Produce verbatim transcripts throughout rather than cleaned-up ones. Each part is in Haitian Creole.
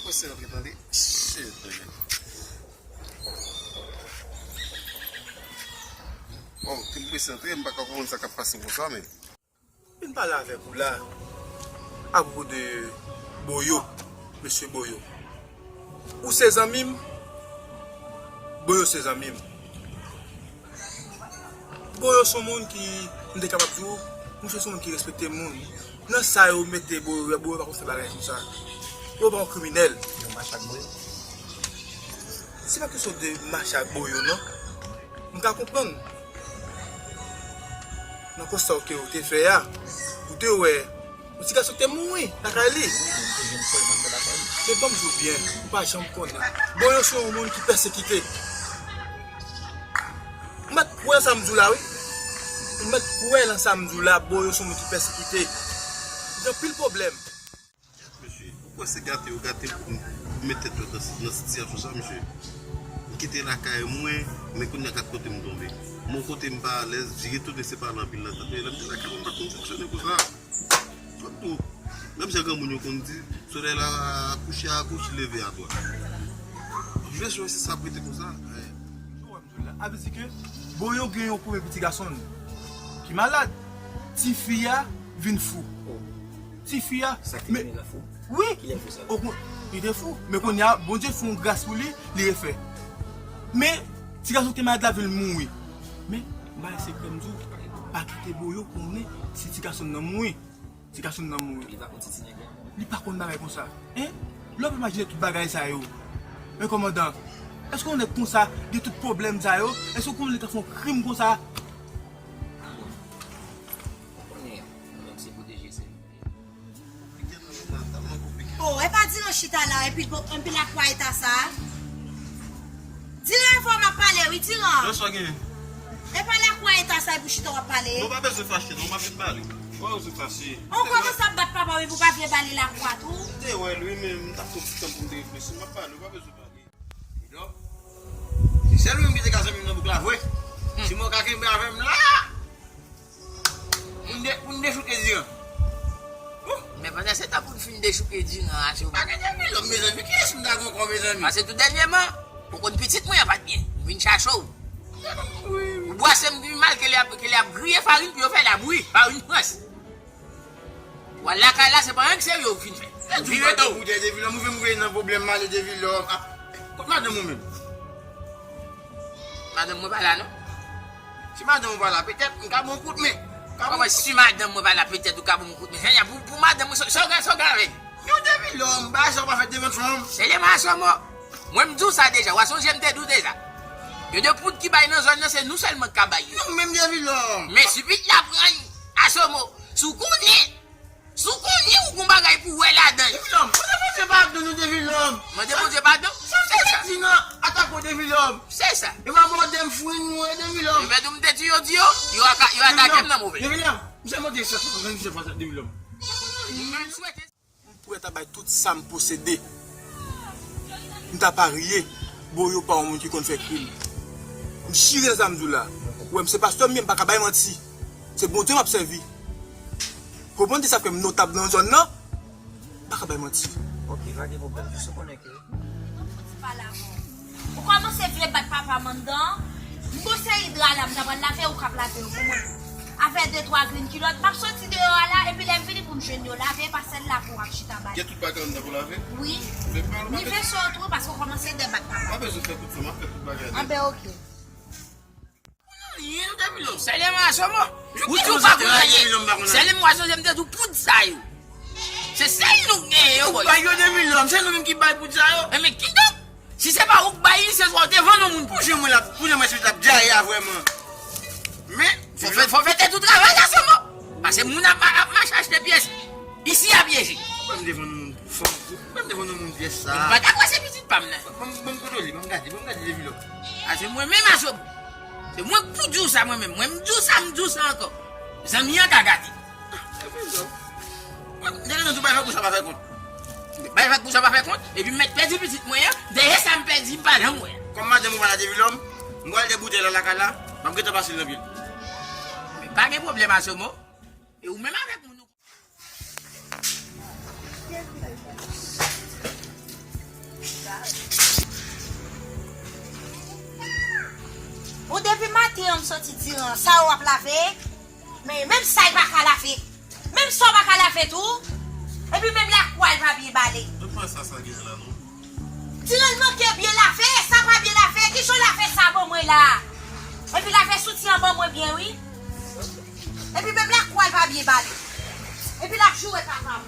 Prese antre, tande. Shit, man. Oh, te m prese antre, m pa ka konprann sa k ap pase konsa, men. Vin pale avèk ou la, apwopo de Boyo, mesye Boyo. Ou se zanmi m, Boyo se zanmi m. Boyo se yon moun ki, m te kapab di w, misye se yon moun ki respekte moun. Nan sa yo mete Boyo, Boyo pa konn fè bagay konsa. Boyo pa yon kriminèl. Yo mache ak Boyo? Se pa kesyon de mache ak Boyo, non. M ka konprann. Nan konsta ke ou te fè a, ou te wè yon ti gason ki te mouri lakay li. Men ban m di w byen, ou pa janm konnen. Boyo se yon moun ki pèsekite. Ou mèt kwè nan sa m di w la, wi. Ou mèt kwè nan sa m di w la, Boyo se yon moun ki pèsekite. Gen anpil pwoblèm. Mesye, ou kwè se gate yo gate pou m met tèt yo nan, nan sitiyasyon sa, mesye? M kite lakay mwen, men kounye a gad kote m tonbe. M yon kote m pa alèz, vire tounen se pale anpil nan tèt mwen. Lè m te lakay mwen, m pa t konn fonksyone konsa. Fòk tou, menm jan granmoun yo konn di, solèy la kouche a goch, li leve a dwat. Vye sou se sa prete konsa. Sa vle di ke Boyo gen yon premye piti gason l ki malad. Tifi a vin fou. Tifi a, sa ki men, vin fou? Wi. Kilè fou sa? Okon-, li te fou. Men kounye a, Bondye fè yon gras pou li, li refè. Men, ti gason ki te malad la vin mouri. Men, m bay sekrè m di w, pa kite Boyo konnen si ti gason nan mouri. Ti gason nan mouri. Li pa konn ti ti nèg la? Li pa konn bagay konsa. Hein? Lè w ap imajine tout bagay sa yo. Men kòmandan, èske yon nèg konsa gen tout pwoblèm sa yo? Èske w konnen li ka fè yon krim konsa? Bon. Ou konnen, nou menm se pwoteje sèl nou ye. Oh, e pa di nou chita la, epi bon, epi lakwa eta sa. Diran, fò m ap pale, wi, Diran. Lè sa gen. E pa lakwa eta sa, epi chita w ap pale. Non, pa bezwen fache, non, m ap vin pale. Ou pa bezwen fache. Ou kòmanse ap bat papa w epi w pa vle bale lakwa tou. M te wè l, wi, men m t ap pran ti tan pou m te reflechi. M ap pale, ou pa bezwen pale. Bidò. Se sèl ou menm ki te ka zanmi m nan bouk la, vre. Hmm. Si mwen ka kenbe avè m la. Pou n de-, pou n dechouke Diran. Ouh! Men pandan se tan pou n fin dechouke Diran, Aso. Pa gen de vilòm, mezanmi. Kiyès m ta gen ankò, mezanmi? Paske tou dènyèman, ou konn pitit mwen an pa t byen. M vin chache w. Wi, wi. Ou bwase m pi mal ke lè y ap, ke lè y ap griye farin pou yo fè labouyi, farin frans. W al lakay la, se pa anyen k serye w fin fè. Ou vire do w. Ou vin voye nan pwoblèm, m ale de vilòm. Ah, kot madanm ou menm? Madanm mwen pa la, non. Si madanm ou pa la, petèt, m ka ba w kout men. Kòman si madanm mwen pa la, petèt, ou ka ba m kout men? Jènya, pou, pou madanm mwen, sa, sa w ka, sa w ka avè l? Yon de vilòm, bagay sa yo pa fèt devan fanm. Sèlman Asomo. Mwen, m di w sa deja, w a sonje m te di w deja. Gen de poud ki bay nan zòn nan, se nou sèlman k ka bay yo. Nou menm de vilòm. Men si pitit la pran Asomo, si w konnen, si w konnen ou gon bagay pou w wè ladan l. De vilòm, mande Bondye padon nou, de vilòm. Mande Bondye padon? Sa, sa se sa. Sa di nan atake w, de vilòm. Se sa. E pa mòde m fwi nou, de vilòm. Yo mèt ou m te di yo, di yo, yo aka-, yo atake m nan move. De vilòm, m se mòde sa, tout mwen, m se fwa sa, de vilòm. M swete. M prèt a bay tout sa m posede. M ta parye, Boyo pa yon moun ki konn fè krim. M jire nan sa m di w la. Ou wè m se pastè m ye, m pa ka bay manti. Se Bondye m ap sèvi. Konprann, se sa k fè m notab nan zòn nan. M pa ka bay manti. Ok, pa gen pwoblèm. Jis ou konnen ke Ou kòmanse vle bat papa m anndan. M gon seri dra la, m ta pral lave, ou k ap lave yo pou mwen. Avè de twa grenn kilòt, m ap soti deyò a la, epi lè m vini pou m jwenn yo lave, e pa sèl la pou w ap chita bay. Gen tout bagay anndan pou lave? Wi. Men pa, pa bezwen. Ni veso tou, paske w kòmanse debat papa. Pa bezwen fè tout sa, m ap fè tout bagay nèt. Anben, ok. Anyen, de vilòm. Sèlman Asomo. Ou tou pa konn anyen. Sèlman w a sonje m te di w poud sa yo. Se sèl nou k genyen yo, bòy. Bay yo de vilòm, se nou menm ki bay poud sa yo. Enben, kidonk, si se pa ou k bay li, se swa w te vann yon moun pou. Pou jan mwen la, pou jan mwen se t ap djaye a vrèman. Men, fò fè, fò fè tèt ou travay, Asomo. Paske moun ap, ap mache achte pyès. Isi a pyeje. Mwen m te vann yon moun pou fanm, mwen m te vann yon moun pyès sa. Li pa ta kwè se pitit pa m nan. Ban m, ban m kontwole, ban m gade, ban m gade de vilòm. A, se mwen menm, Asomo. Se mwen k pou di w sa mwen menm. Mwen m di w sa, m di w sa ankò. Zanmi an ka gate. Mwen, de vilòm, tou bay fè kou sa pa fè kont. Bay fè kou sa pa fè kont, epi m mèt pèdi pitit mwen an, dèyè sa m pèdi, m pa janm wè. Kòm madanm ou pa la, de vilòm, m pral deboute l lakay la, m ap gentan pase l nan pye l. Men pa gen pwoblèm, Asomo. E ou menm avèk moun ou. Bon, depi maten an m soti Diran, sa w ap lave? Men menm sa y pa ka lave. Menm sa w pa ka lave tou. Epi menm lakou a l pa byen bale. Mwen pa sa sa gen la non. Diran l manke byen lave, sa pa byen lave. Kijan w lave sa ban mwen la? Epi lave soutyen an ban mwen byen wi. Epi menm lakou a l pa byen bale. Epi l ap joure papa m.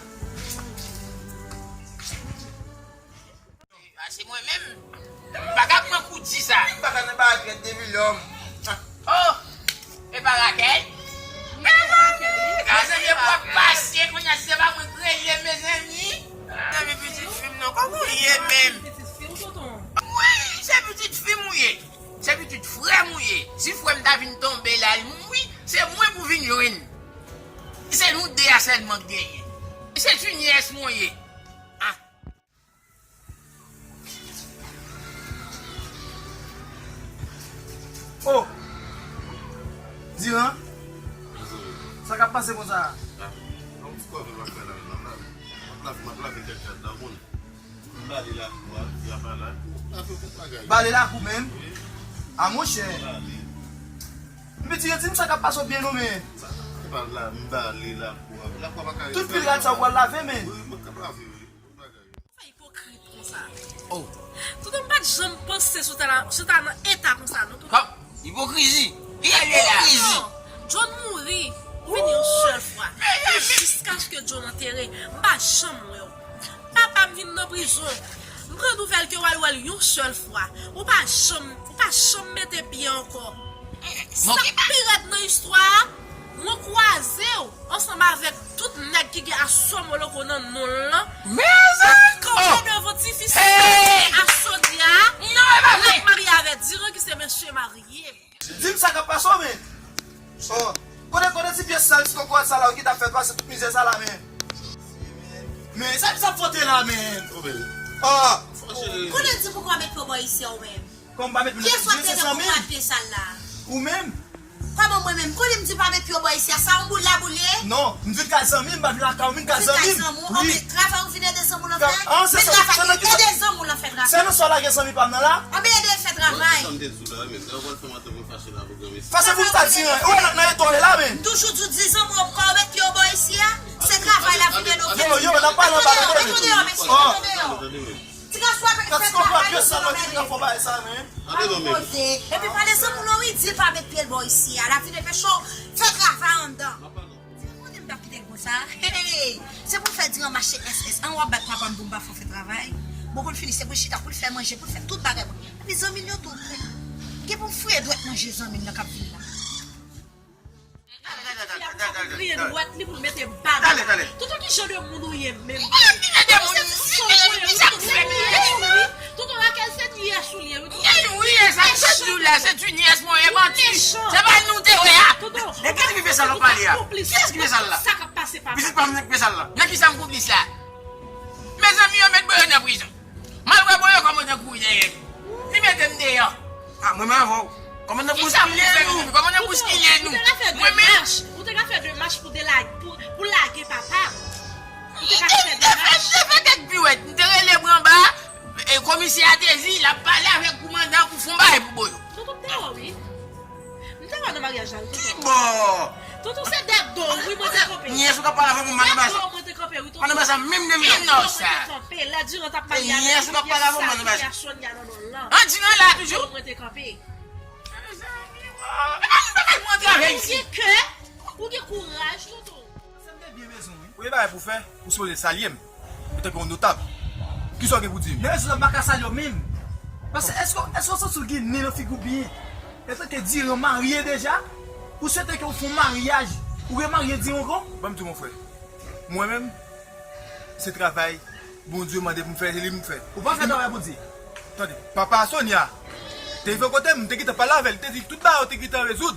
A se mwen menm. M pa ka pran kou di sa. M pa ka nan bagay trèt de vil òm. Oh! E pa Rakèl? Mezanmi, gade mwen pase kounye a, si se pa mwen k rele, mezanmi. Mezanmi, pitit fi m nan, kòman w ye menm? Wi, se pitit fi m ou ye. Se pitit frè m ou ye. Si frè m ta vin tonbe la, l mouri, se mwen pou vin jwenn. Se nou de a sèlman k genyen. Se ti nyès mwen ye. Ah. Oh! Diran? Sa k ap pase konsa? Ah, yon ti kòve m ap fè la, m ap lave, m ap lave, m ap lave kèk rad la, w konnen. M bale lakou a, y a pa lakou. Lave tout bagay. Bale lakou menm? Wi. A monchè. M bale. Epi Diran, di m sa k ap pase w byen non men. Sa, se pa la, m bale lakou a. Lakou a pa ka ret. Tout pil rad sa w pral lave men. Wi, m ap lave, wi. Tout bagay. Fè ipokrit konsa. Oh. Tonton, m pa t janm panse sou ta la, sou ta nan eta konsa non, tonton. Kòm ipokrizi. Ipokrizi. Non, John mouri. Ou vini yon sèl fwa. E jiskaske John antere, m pa janm wè w. Papa m vin nan prizon. M pran nouvèl ke w al wè l yon sèl fwa. Ou pa janm, ou pa janm mete pye ankò. Sa k pi rèd nan istwa a, mwen kwaze w ansanm avèk tout nèg ki gen Asomoloko nan non l lan. Mezanmi! Kanpe devan tifi sa a, Sonia. Non, e pa vre. L ap marye avè Diran ki se mesye marye. Di m sa k ap pase w, men. Oh. Kote, kote ti pyès sal, ti kokorat sa la, ou ki t ap fè pase tout mizè sa la, men. Men, sa ki sa fwote la, men. Oh. Kote di pou kwa met pye w bò isi a, ou menm? Kòm pa met mwen nan pye, se zanmi m. Ou menm? Kòman mwen menm? Kote m di pa met pye w bò isi a, sa yon boul la boule? Non, m vin kay zanmi m, m pa vin lakay ou, m vin kay zanmi m. Vin kay zanmi w? Wi. Anben, travay ou vin ede zanmi w lan fè? Men travay, ede zanmi w lan fè travay. Se nan sa w lage zanmi pa m nan la? Anben, ede l fè travay. Bon, se sa m te di w la, men. Lè w pral fè m antre mwen fache la pou granmesi. Fache pou m sa di, ou wè nan, nan eta w ye la, men. M toujou di w di zanmi w pa met pye w bò isi a. Se travay la vin ede w fè. Yo, yo, n ap pale anba la, men. Mete w deyò, mesye, mete w deyò. Ti gason ap fè travay, ti gason ap fè bagay sa, men. Antre non, men. Epi pale zanmi w lan, wi, di l pa met pye l bò isi a. L ap vin anpeche w fè travay anndan. Ti moun m t ap kite l konsa. Hey, se pou l fè Diran mache S S. An w ap bat papa m pou m pa fè w fè travay. Bon, konn fini, se pou l chita, pou l fè manje, pou l fè tout bagay. Epi zanmi l yo tou. Gen pou m fouye dwèt manje zanmi l lan k ap vin la. Li ap fè pou griye dwèt li pou l mete bad. Tonton, ki jan de moun ou ye menm? Tonton, Rakèl se nyès ou li ye, wi, tonton. Wi, e sa m te di w la, se ti nyès mwen ye, manti. Se pa nou te wè a. Tonton, e ki ti ki fè sa l ap pale a? Kiyès ki fè sa l la? Sa k ap pase papa? Pitit pa m nan ki fè sa l la. Nan ki sa m konplis la? Mezanmi, yo met Boyo nan prizon. M al wè Boyo kòmandan kouri dèyè m. Li mete m deyò. A, mwen menm avè w. Kòmandan bouskile nou. Kòmandan bouskile nou. Ou te ka fè demach, ou te ka fè demach pou delage, pou, pou lage papa. Ou te ka fè demach. M te fè kèk piwèt. M te rele bò anba, e, komisè a te di, l ap pale avèk kòmandan pou fè yon bagay pou Boyo. Tonton, m te wè w, wi. M te wè nan maryaj la, wi, tonton. Ki bò? Tonton, se dèyè do w, wi, mwen te kanpe. Nyès ou k ap pale avè mwen, manman sa. Dèyè do w mwen te kanpe, wi, tonton. Manman sa, menm de m. Dèyè do w mwen te kanpe. Lè Diran t ap marye avèk Rivyè Sal, Rivyè Sonya nan non l lan. An Diran la toujou? Dèyè do w mwen te kanpe. Mezanmi, e pa nou pa ka mwen travay isi. Ou gen kè, ou gen kouraj, tonton. Sa m te byen bezwen, wi. Ou gen bagay pou fè, ou sipoze salye m. Antanke yon notab. Kisa w gen pou di m? Men rezon sa m pa ka salye w menm. Paske èske, èske w santi w gen nen nan figi w byen? Antanke Diran marye deja, ou swete ke w fè yon maryaj, ou remarye Diran ankò? Ban m di w, mon frè. Mwen menm, se travay Bondye mande pou m fè, se li m fè. Ou pa fè travay Bondye? Tande, papa Sonya te rive kote m, m te gentan pale avè l, li te di tout bagay yo te gentan rezoud.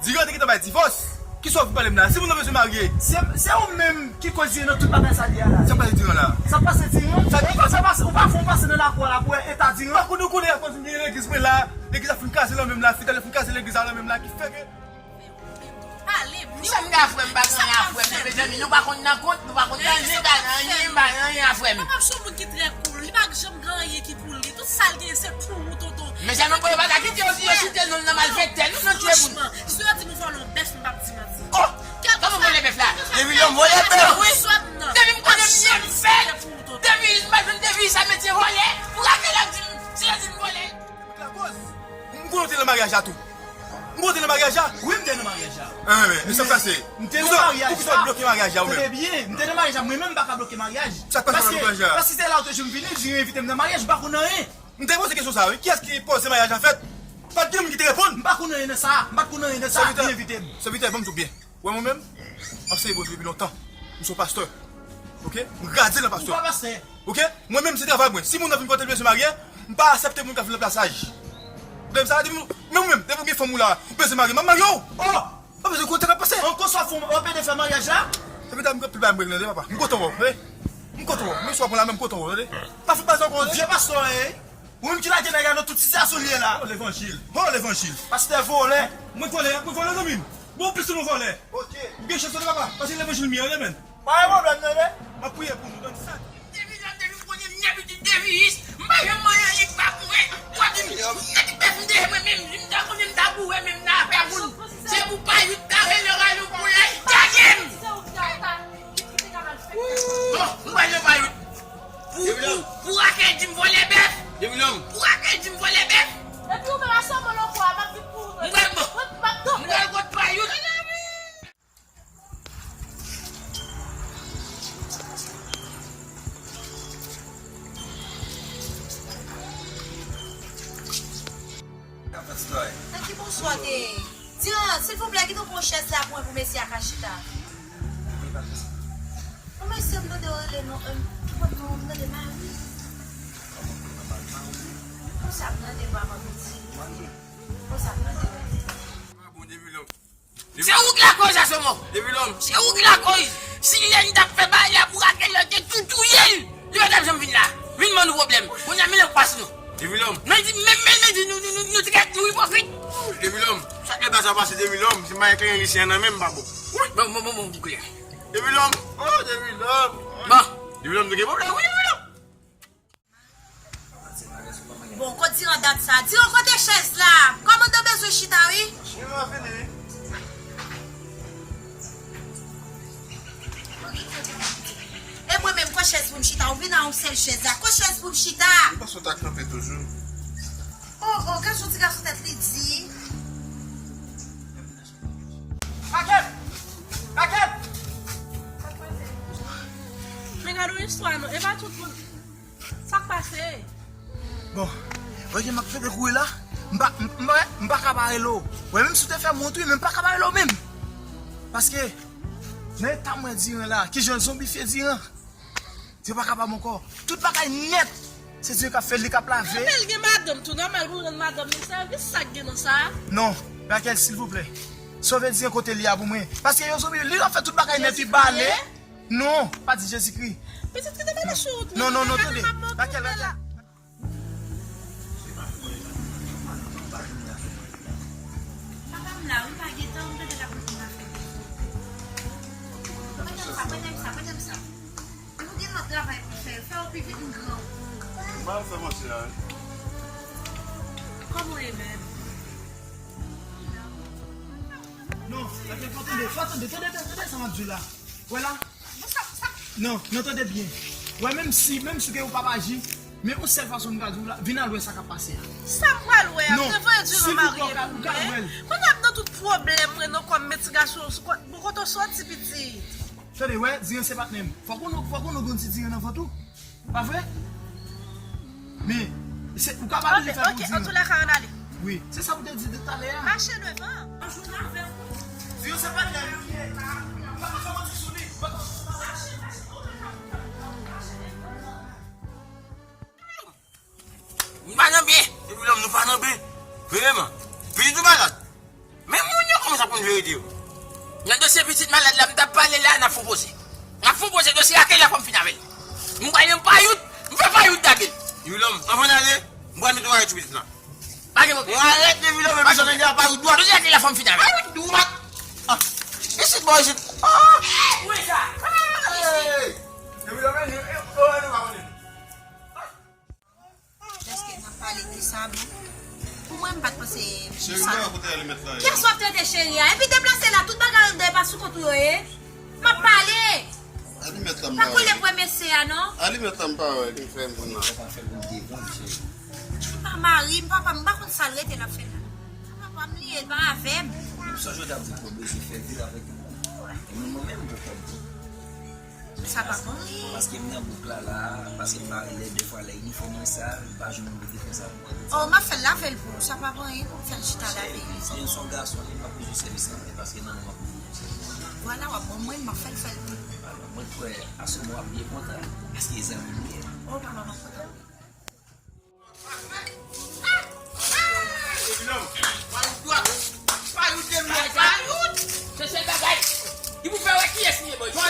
Diran te gentan bay divòs. Kisa w vin pale m la? Si moun nan bezwen marye. Se, se ou menm ki koz Diran nan tout bagay sa li a la. Sa pase Diran la? Sa pase Diran? Sa ki pase? Ou pa fè w pase nan lakou a la pou wè eta Diran? Ou konnen, ou konnen akoz m gen legliz mwen la, legliz la fin kraze lan men m la, fidèl yo fin kraze legliz la lan men m la, ki fè ke Pale, Sa m gen a frè m, m pa gen anyen a frè m, mezanmi, nou pa konn nan kont, nou pa konn nan anyen, pa nan anyen, pa nan anyen a frè m. Papa m se yon moun ki trè cool, li pa janm gen anyen ki pou li, tout sa l genyen se pou ou, tonton. Mezanmi, mwen pa ka kite yo di yo site non nan malfektè, nou nan tye moun. Franchman, si yo di nou vòlè yon bèf, m p ap di manti. Oh! Kòman vòlè bèf la? Depi lè m vòlè bèf, wi. Depi m konnen m byen fèt. Depi m pa jwenn depi sa metye vòlè, pou rake l ap di m, si yo di m vòlè. Lakoz, m konnen w te nan maryaj la tou. M konnen w te nan maryaj la. Wi, m te nan maryaj la. Enben, e sa k pase? M te nan maryaj la. Poukisa w bloke maryaj la ou menm? Tande byen, m te nan maryaj la. Mwen menm, m pa ka bloke maryaj. Sa k pase nan maryaj la? Paske, paske se la w te jwenn m vini, m di yo envite m nan maryaj, m pa konn anyen. M te poze kesyon sa a, wi. Kiyès ki poze maryaj la fèt? Pa t gen moun ki te reponn. M pa konn anyen nan sa. M pa t konn anyen nan sa. Sèvitè, li envite m. Sèvitè, ban m di w byen. Ou wè mwen menm? M ap sèvi Bondye depi lontan. M se yon pastè. Oke? M gradye nan pastè. Ou pa pastè. Oke? Mwen menm, se travay mwen. Si moun nan vin kote l bezwen marye, m pa aksepte moun k ap vin nan plasaj. Ou tande sa? Depi, men ou menm, depi w gen fanm ou la, ou bezwen marye, m ap marye w. Oh! Ou pa bezwen konn sa k ap pase. Ankò sa fè w anpede fè maryaj la? Sèvitè, m gen anpil bagay m regle, tande, papa. M kontan wè w, tande. M kontan wè w. Men swa pou la menm, m kontan wè w, tande. Pa fout pase ankò, tande. Vye pastè, ey. Ou menm ki lage nèg la nan tout sitiyasyon li ye la. Oh, levanjil. Oh, levanjil. Pastè vòlè. Mwen vòlè, mwen vòlè zanmi m. Bon, plis nou vòlè. Ok. Ou gen chans tande papa. Paske levanjil m ye, amen. Pa gen pwoblèm, tande. M ap priye pou nou, tande sa. Depi lè, depi m konnen m gen pitit depi jis, m pa janm manyen anyen ki pa pou mwen. Ou ap di m, nèg ki pèse m deje mwen menm, m ta konnen m ta boure menm nan afè moun. Se pou Payout ta rele Ralou pou l al gade m. Bon, m pral nan Payout. Pou, pou, pou Rakèl di m vòlè bèf. Pou Rakèl di m vòlè bèf. Epi ou menm a sòmon lòkò a, m ap vin pou ou. M pral, bon, m pral kot Payout. Nan ki bonswa w te ye? Diran, silvouplè, kite w pran chèz la pou mwen pou mesye a ka chita. Bon, mesye, m tande w rele non, em, ki pwòp non, m tande Mari. Konsa m tande papa m di. Konsa m tande. Se ou ki lakòz, Asomo. Depi lòm. Se ou ki lakòz. Si Lèn t ap fè bagay la pou Rakèl, yo te tou touye l. Li pa t ap janm vin la. Vin ban nou pwoblèm. Kounye a, men lè w pase nou. Depi lòm. Men di, men, men, men di, nou, nou, nou, nou ti kèk, nou ipokrit. Depi lòm. Chak lè bagay sa pase, depi lòm. Se m pa gen kleren li, se nan men m pa bon. Wi, bon, bon, bon, bon, bon, kleren. Depi lòm. Oh, depi lòm. Bon. Depi lòm, nou gen pwoblèm, wi, depi lòm. Bon, kot Diran dat sa? Diran, kote chèz la? Kòmandan bezwen chita, wi. Wi, mwen vini. E mwen menm, kot chèz pou m chita? Ou vin a yon sèl chèz la. Kot chèz pou m chita? Ou panse w ta kanpe toujou? Oh, oh, gad yon ti gason tèt li di. Rakèl! Rakèl! Men gad yon istwa non, e pa tout moun. Sa k pase? Bon, wè jan m ap fè dekoure la, m pa, m, m, m pa ka pa rele w. Wè, menm si w te fè m wont, wi, men m pa ka pa rele w menm. Paske, nan eta m wè Diran la, kijan l zonbifye Diran. Diran pa kapab ankò. Tout bagay nèt, se Diran k ap fè l, li k ap lave. Men l gen madanm tou, nòmal pou l rann madanm li sèvis, sa k gen nan sa? Non, Rakèl, silvouplè. Sove Diran kote li a pou mwen. Paske yon zonbi, li ap fè tout bagay nèt, wi, bale. Non, pa di Jezikri. Pitit ki te bale sou wout mwen. Non, non, non, tande. Rakèl, Rakèl. Papa m la, wi, pa gen tan, m tande l ap mete m afè. Pran m sa, pran m sa, pran m sa. Nou gen lòt travay pou fè, fè w pi vit m gran. M pa fè manti la, wi. Kòman w ye menm? Non, Rakèl, fò tande, fò tande, tande, tande, tande sa m ap di w la. Wè la? Non, non, tande byen. Wè, menm si, menm si ke ou p ap aji, men yon sèl fason m ka di w la, vin al wè sa k ap pase a. Sa m pral wè a? Non, te voye Diran marye pou mwen. Mwen ap nan tout pwoblèm, mwen, non, kòm men ti gason, bon, kote w soti, pitit? Tande, wè, Diran se patnè m. Fòk ou, fòk ou gen yon ti Diran nan vant ou. Pa vre? Men, se, ou ka pa bezwen fè pou Diran. Ok, ok, antoulèka, ann ale. Wi, se sa pou te di talè a. Mache devan. Anjou nan fè pou. Diran se patnè m li ye. M pa ka fè manti sou li. M pa ka fè manti. Nou pa nan byen. Depi lòm nou pa nan byen. Vrèman. Pitit ou malad. Men moun yo kòmanse ap konn verite yo. Nan dosye pitit malad la, m t ap pale la, n ap fè yon poze. N ap fè yon poze dosye Rakèl la fò m fin avè l. M pral nan Payout, m fè Payout dage l. Depi lòm, anvan n ale, m pral mete w arèt sou pitit la. Pa gen pwoblèm. Ou arèt depi lòm, epi sa vle di a Payout dwat. Dosye Rakèl la fò m fin avè l. Payout dwat. Ah. E si Pòjit. Ah! Mwen sa. Hey! Depi lè mwen, yo, yo, yo, yo, yo, Dèske n ap pale de sa, bon. Pou mwen, m pa t panse. Cheri, m pa wè kote alimèt la ye. Kiyès w ap trete cheri a? Epi deplase la, tout bagay anndan e pa sou kont ou yo ye. M ap pale. Alimèt la, m pa wè. Pa kole pwen mesye a, non. Alimèt la, m pa wè, ki fè m konn nan. Sa pa fè moun devan, cheri. Li pa mari m, papa m, m pa konn sa l rete l ap fè la. Sa papa m li ye, l pa avè m. Menm sa jodi a m di pou bezwen fè vil avèk yon moun. E menm mwen menm, m pou fè m. Sa pa bon. Paske m nan bouk la, la, paske m pa lè de fwa lè inifòm mwen sa, m pa jwenn moun ki te fè sa pou mwen. Oh, m ap fè l lave l pou ou, sa pa bon, pou m fè l chita lave. Se yon, se yon gason, li pa bezwen sèvis la, men paske nan mwen m ap bezwen sèvis. Vwala, w ap ban mwen, m ap fè l fè l pou ou. Vwala, mwen kwè, aswè mwen ap byen kontan, paske zanmi m ye. Oh, papa, m ap kontan. Chèche bagay. Li pou fè wè kiyès li ye, boy. Baz.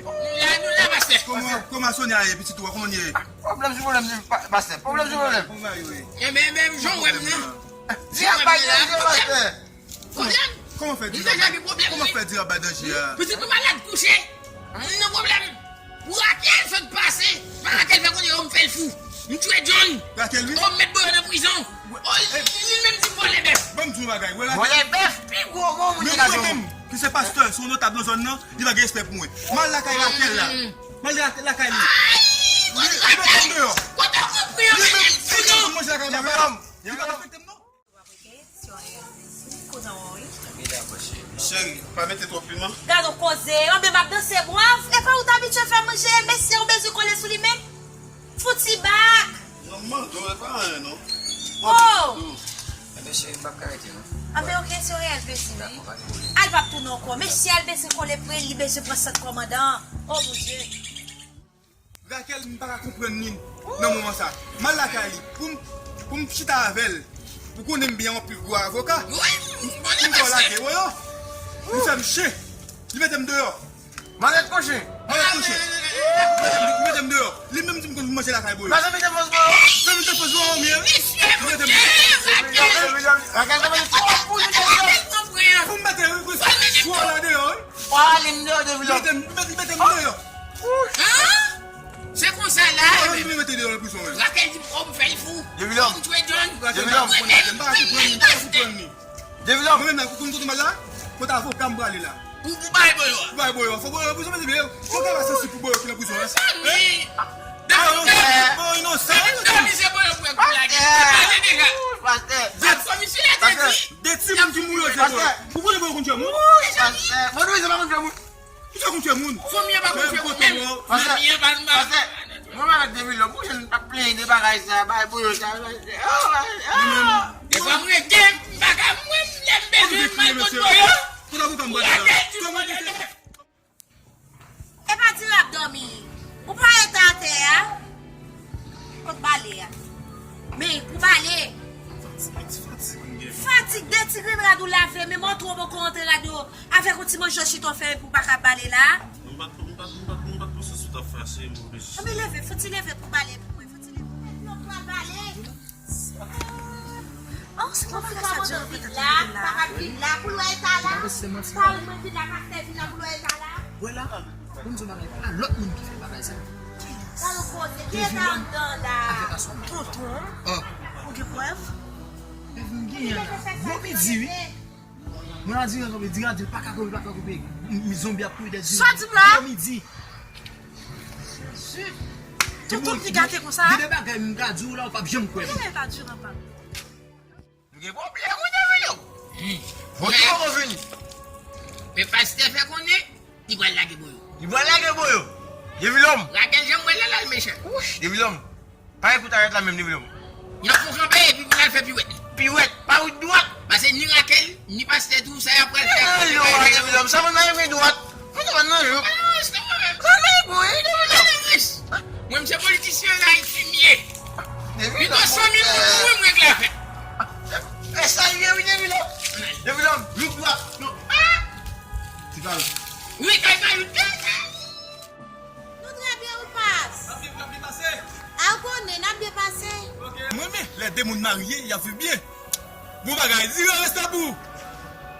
Nou la, nou la, pastè. Kòman, kòman Sonia ye, pitit ou a, kòman li ye? Pwoblèm sou pwoblèm, pa-, pastè. Pwoblèm sou pwoblèm. Kòman yo ye? E men, men, jan w wè m nan. Di a bay danje, pastè. Pwoblèm? Kòman fè di a bay danje a? Pitit nou malad kouche. Moun nan pwoblèm. Pou Raquel sot pase. Pa Raquel fè konnen yo m fè l fou. M tchwe John. Raquel, wi. O, m met Boyo nan prizon. O, li, li menm di m vòlè bèf. Ban m di w yon bagay. Vòlè bèf, pi gwo mo moun ki ka jwenn. Menm mwen menm, ki se pastè, se yon notab nan zòn nan, li pa gen respè pou mwen. M al lakay Raquel la. M al lakay li. Li mete m deyò. Kote w pran? Li menm, li menm manje lakay papa. Li pa respekte m non. Cheri, pa mete twòp piman. Gade yon koze, anben m ap danse bwav, e pa ou t abitye fè manje, mesye ou bezwen kole sou li menm. Fouti bak. Non, m mande w, e pa anyen non. Oh! Enben cheri, m p ap ka rete non. Anben ok, se yon reyèl plezi wi. Al p ap tounen ankò, mesye al bezwen kole pou li, li bezwen pran sant kòmandan. Oh Bondye. Raquel, m pa ka konprann li nan moman sa. M al lakay li pou m, pou m chita avè l. Ou konnen m byen anpil gwo avoka. M, m fè w lage woyo. Li fè m chen. Li mete m deyò. Malèt kouche. Malèt kouche. Li mete m, li mete m deyò. Li menm di m konn manje lakay boyo. Sa vin defans boyo. Sa vin defans boyo, mye. Li mete m deyò. Raquel, sa vin twòp pou li. Pou m mete, wi, wi. Fò la deyò, wi. Wa, li m deyò, Devilòm. Li mete m, li mete m deyò. Hein? Se konsa la. Raquel di m, oh, m fè l fou. Devilòm. M tchwe John. Raquel, m pa konprann, m pa konprann li, m pa konprann li. Devilòm. Mwen menm la, ou konn kote m al la? Kote avoka m prale la. Pou, pou bay boyo a. Pou bay boyo a. Fò boyo a, pou sa, mwen di, fò ka pase sou pou boyo ki nan prizon, hein? Sa wi. Boyo inosan, boyo inosan. Pastè. Pastè. Pastè. De timoun ki mouri, se boyo. Ou konnen boyo konn tchwe moun? Pastè. Vodou, se pa konn tchwe moun. Ki sa konn tchwe moun? Fanmi an pa konn tchwe moun menm. Fanmi an pa konn. Pastè, mwen avèk Devilòm, pou jèn pa plenyen de bagay sa, bay boyo sa, bay. E pa mwen gen, m pa ka mwen, lè m bezwen, m al kot boyo. Pou la pou ka m bat la. Kòman ki se? E pa di l ap dòmi. Ou pa rete atè a. Kot bale a? Men, pou bale. Fatig de ti grenn rad ou lave, men mwen twò poko antre rad yo. Avèk yon ti manje chita w fè pou pa ka bale la. M pa t, m pa t, m pa t, m pa t panse si w t ap fache, m oblije. Anben leve, fouti leve pou bale pou mwen, fouti leve. Yon pral bale. Oh, se pa bagay sa di yo, pètèt li vin la. Papa vin la, pou lwe eta la. Pastè manti. Pastè vin la, pou lwe eta la. Wè la, pou m di w bagay, pa lòt moun ki fè bagay sa. Sa nou koze, ki eta anndan la? Tonton, ou gen prèv? Prèv m genyen la. Bon midi, wi. Mwen a di rankontre, di a di l pa ka kanpe, pa ka kanpe. M, m, zonbi ap kouri dèyè di. Sa w di m la? Bon midi. Jezi. Tonton m ki gate konsa? Gen de bagay m ka di w la, ou p ap janm kwè m. Ki eta di ranpa? Nou gen pwoblèm, wi, Davilo. Bon, ki poko vini? Men pastè fè konnen li pral lage boyo. Li pral lage boyo. Devilòm. Raquel, jan m wè l la, l al mechan. Wouch, Devilòm. Pa ekout arèt la menm, Devilòm. Y ap fon kanpe epi pou l al fè piwèt li. Piwèt, pa wout dwat. Paske ni Raquel, ni pastè tou, sa y ap pral fè. Devilòm, sa moun nan gen dwat. Mwen te wè nan yo. Mwen se politisyen la, Ayiti m ye. Pito san mil goud pou mwen, mwen regle afè. E sa l ye, wi, Devilòm. Devilòm, nou dwa. Ti Kal. Wi, kay Kal, wi. Nou trè byen, ou pas. N ap byen, n ap byen pase. A, ou konnen, n ap byen pase. Mwen renmen lè de moun marye, y ap viv byen. Bon bagay, di yo respè pou ou.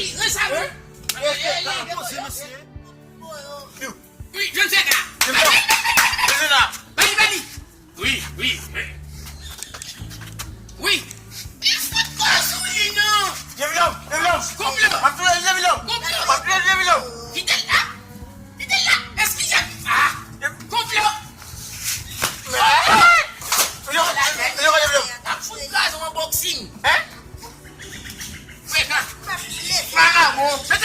Wi, wi, sa vre. Respè, pa poze, mesye. Wi, John Sega. John Sega. Bali, bali. Wi, wi. Wi. Li fout kò sou li, non. Jevilòm, Jevilòm. Konplo. M ap touye Jevilòm. Konplo. M ap touye Jevilòm. Kite l la. Kite l la. Eskize m. Ah. Konplo. Yo, yo, Jevilòm. N ap fout kraze w an boxing. Hein? Frekan. Vagabon.